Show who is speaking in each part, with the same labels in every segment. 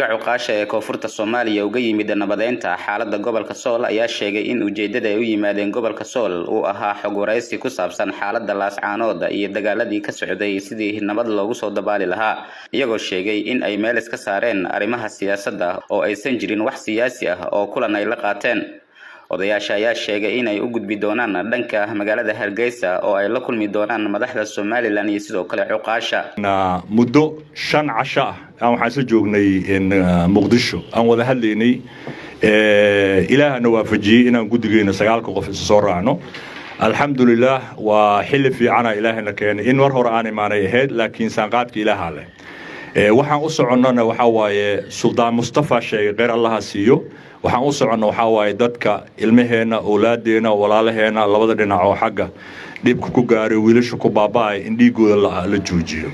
Speaker 1: Cuqaasha ee koonfurta Soomaaliya uga yimid nabadeynta xaaladda gobolka Sool ayaa sheegay in ujeedada ay u yimaadeen gobolka Sool uu ahaa xog wareysi ku saabsan xaaladda Laascaanood iyo dagaaladii ka socday sidii nabad loogu soo dabaali lahaa, iyagoo sheegay in ay meel iska saareen arrimaha siyaasadda oo aysan jirin wax siyaasi ah oo kulan ay la qaateen. Odayaasha ayaa sheegay in ay u gudbi doonaan dhanka magaalada Hargeysa oo ay la kulmi doonaan madaxda Somaliland iyo sidoo kale cuqaasha.
Speaker 2: Muddo 5 casho ah aan waxaan isla joognay Muqdisho, aan wada hadlaynay. Ilaahana waafajiyey inaan guddigeena sagaalka qof isu soo raacno. Alxamdulilaah, waa xilli fiicana ilaahayna keenay. In mar hore aan imaanay ahayd, laakiin saanqaadka ilaaha leh. Waxaan u soconnona waxaa waaye, Suldaan Mustafa sheegay, kheyr Allaha siiyo, waxaan u soconno waxaa waaye dadka ilmaheenna, owlaadeenna, walaalaheenna labada dhinac oo xagga dhibka ku gaaray, wiilasha ku baaba'ay, in dhiigooda la joojiyo.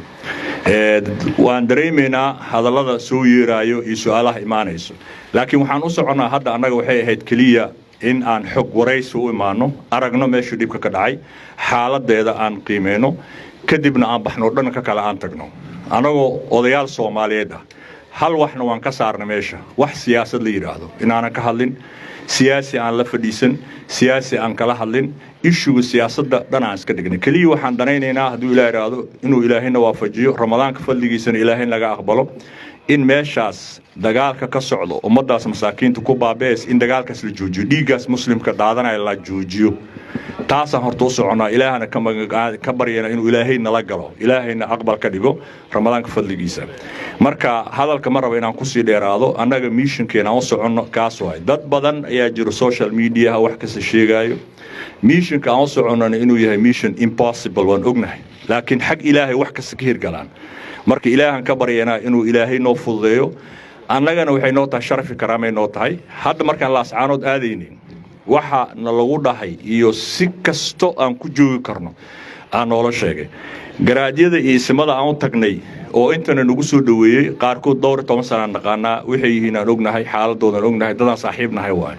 Speaker 2: Waan dareemaynaa hadallada soo yeeraayo iyo su-aalaha imaanayso, laakiin waxaan u soconnaa hadda annaga waxay ahayd keliya in aan xog waraysi u imaano, aragno meeshuu dhibka ka dhacay, xaaladeeda aan qiimeyno, kadibna aan baxno, dhanka kale aan tagno, annagoo odayaal Soomaaliyeed ah. Hal waxna waan ka saarnay meesha: wax siyaasad la yidhaahdo inaanan ka hadlin, siyaasi aan la fadhiisan, siyaasi aan kala hadlin. Issue-ga siyaasadda dhan aan iska dhignay. Keliya waxaan danaynaynaa, hadduu Ilaah idhaahdo, inuu Ilaahayna waafajiyo, Ramadaanka fadligiisana Ilaahay naga aqbalo, in meeshaas dagaalka ka socdo, ummaddaas masaakiinta ku baabees, in dagaalkaas la joojiyo, dhiiggaas muslimka daadanaya la joojiyo. Taasaan horta u soconnaa. Ilaahana ka baryana inuu Ilaahay nala galo, Ilaahayna aqbal ka dhigo Ramadaanka fadligiisa. Marka hadalka ma rabo inaan kusii dheeraado. Annaga mission-keena aan u soconno kaas waay. Dad badan ayaa jiro social media-ha wax kasta sheegaayo. Mission-ka aan u soconnona inuu yahay mission impossible waan ognahay, laakiin xag Ilaahay wax kasta ka hirgalaan. Marka Ilaahan ka baryanaa inuu Ilaahay noo fududeeyo. Annagana waxay noo tahay sharafi, karaamay noo tahay. Hadda markaan Laascaanood aadaynin, waxa na lagu dhahay iyo si kasto aan ku joogi karno aan noola sheegay. Garaadyada iyo isimada aan u tagnay oo intana nagu soo dhoweeyey, qaarkood dhowr iyo toban sanaan naqaanaa, waxay yihiin aan ognahay, xaaladoodan ognahay, dadaan saaxiibnahay waaye.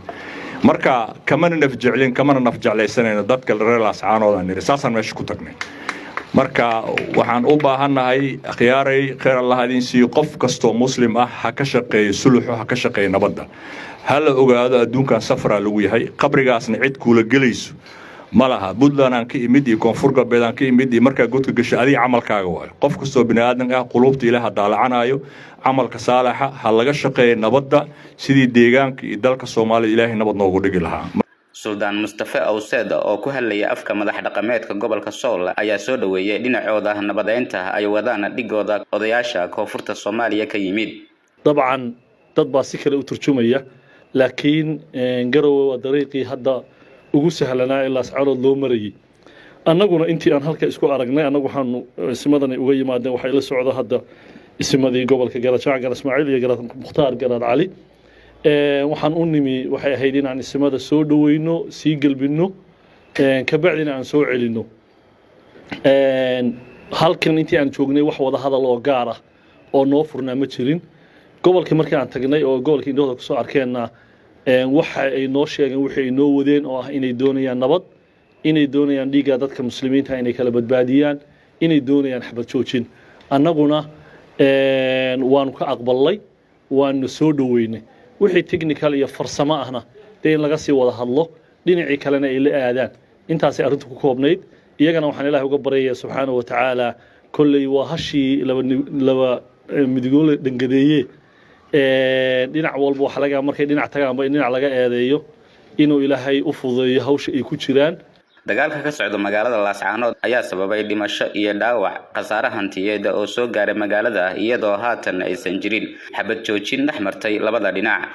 Speaker 2: Marka kamana naf jeclin, kamana naf jeclaysanayno dadka reer Laascaanood aan nidhi. Saasaan meesha ku tagnay. Marka waxaan u baahannahay, akhyaaray, khayr Allah idin siiyo, qof kastoo muslim ah ha ka shaqeeyo suluxo, ha ka shaqeeyo nabadda. Ha la ogaado adduunkan safaraa lagu yahay, qabrigaasna cid kuula gelayso ma laha. Puntland aan ka imid iyo Koonfur Galbeed aan ka imid iyo markaa godka gasho, adiga camalkaaga waayo. Qof kastoo bini aadan ah quluubta Ilaah daalacanaayo, camalka saalaxa ha laga shaqeeyo, nabadda sidii deegaanka iyo dalka Soomaalida Ilaahay nabad noogu dhigi lahaa.
Speaker 1: Suldaan Mustafe Awseed oo ku hadlaya afka madax dhaqameedka gobolka Sool ayaa soo dhoweeyay dhinacooda nabadeynta ay wadaan dhigooda odayaasha koonfurta Soomaaliya ka yimid.
Speaker 3: Dabcan dad baa si kale u turjumaya, laakiin Garowe waa dariiqii hadda ugu sahlanaa ee Laascaanood loo marayay. Annaguna intii aan halka isku aragnay, annagu waxaanu isimadan uga yimaadeen, waxay la socda hadda isimadii gobolka, Garaad Jaac, Garaad Ismaaciil iyo Garaad Mukhtaar, Garaad Cali. Waxaan u nimi waxay ahayd inaan isimada soo dhoweyno, sii gelbinno, kabacdina aan soo celinno. Halkan intii aan joognay wax wada hadal oo gaar ah oo noo furnaa ma jirin. Gobolkii markii aan tagnay oo gobolkii indhahooda kusoo arkeenna, waxa ay noo sheegeen wixii ay noo wadeen oo ah inay doonayaan nabad, inay doonayaan dhiigga dadka muslimiinta inay kala badbaadiyaan, inay doonayaan xabad joojin. Annaguna waanu ka aqbalnay, waanu soo dhoweynay. Wixii technical iyo farsamo ahna dee in laga sii wada hadlo, dhinacii kalena ay la aadaan. Intaasay arrintu ku koobnayd. Iyagana waxaan Ilahay uga baryaya subxaanahu wa tacaala, kolley waa hashii laba laba midigoole dhangadeeye, dhinac walba waxa laga markay dhinac tagaanba in dhinac laga eedeeyo, inuu Ilaahay u fududeeyo hawsha ay ku jiraan.
Speaker 1: Dagaalka ka socda magaalada Laascaanood ayaa sababay dhimasho iyo dhaawac, khasaare hantiyeed oo soo gaaray magaalada, iyadoo haatan aysan jirin xabad joojin dhex martay labada dhinac.